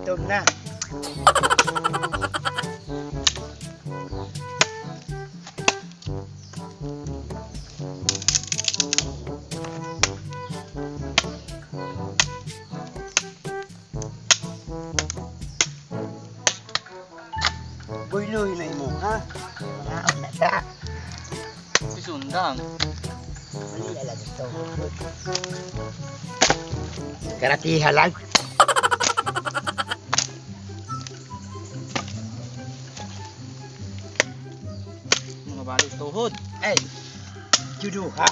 Gutom na. Buyloy na imo, ha? Naon na ta. Si Sundang. Mali ala gusto. Karatiha lang. Mga balis tuhod. Ay, judo ha.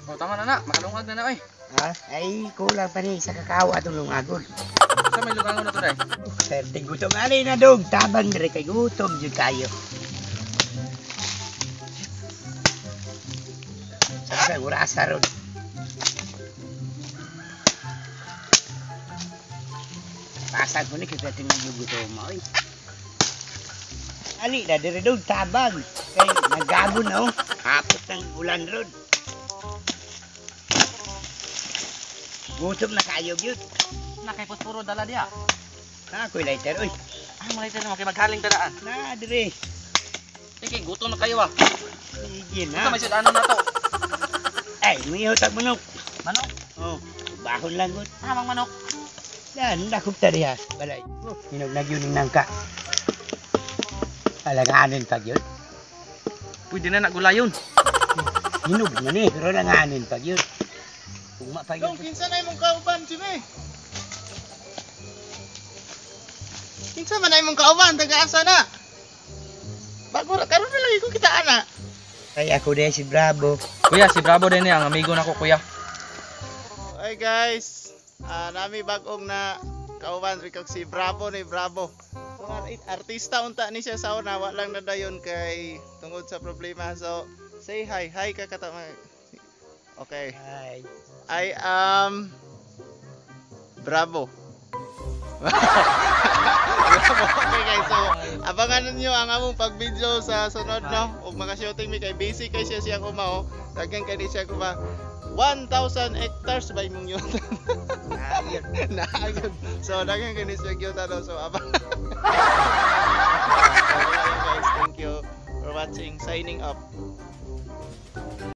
O tama na na, makalungag na na oy. Ha? Ay, kulang pa rin sa kakao atong lungagod. Sa may lugangon na to day. Perting gutom. Ali na dong, tabang diri kay gutom jud kayo. Sa urasa ron. Pasag ko ni kay perting gutom mo. Oy. Ali na diri dong tabang. Kay nagabon na oh. Hapot ng ulan ron. Gutom na kayo gyud. Na kay posporo dala diha. Na ako'y lighter oy. Ah, malay tayo mo kay maghaling tadaan. Na dire. Sige, gutom na kayo ah. Sige Ito na. may sudano na to. Ay, mihutag manok. Manok. Oh, bahon lang gud. Ah, mang manok. Dan, dakop ta diha. Balay. Oh, hinog na gyud ning nangka. Alanganin pag yun. Pwede na nagulayon. Hinog man eh, pero alanganin pag yun. Ugma pag yun. Dong, kinsa na imong kauban, Jimmy? Kinsa man na imong kauban, taga-asa na? Bago ra karon na lagi ko kita ana. Ay, ako din si Bravo. Kuya, si Bravo din ang amigo nako kuya. Hi guys, nami bagong na kauban rikog si Bravo ni Bravo. So, artista unta ni siya sa una, wa lang nadayon kay tungod sa problema. So, say hi, hi ka katama. Okay. Ay, I am Bravo. Bravo. Okay guys, so abangan ninyo ang among pag-video sa sunod no. Ug maka-shooting mi kay busy kay siya siyang uma oh. Daghan kay ni siya kuma 1,000 hectares ba imong yuta? ayun. Naagad. So daghan kay ni siya yuta no. So abang. So, wala lang, guys, thank you for watching. Signing up.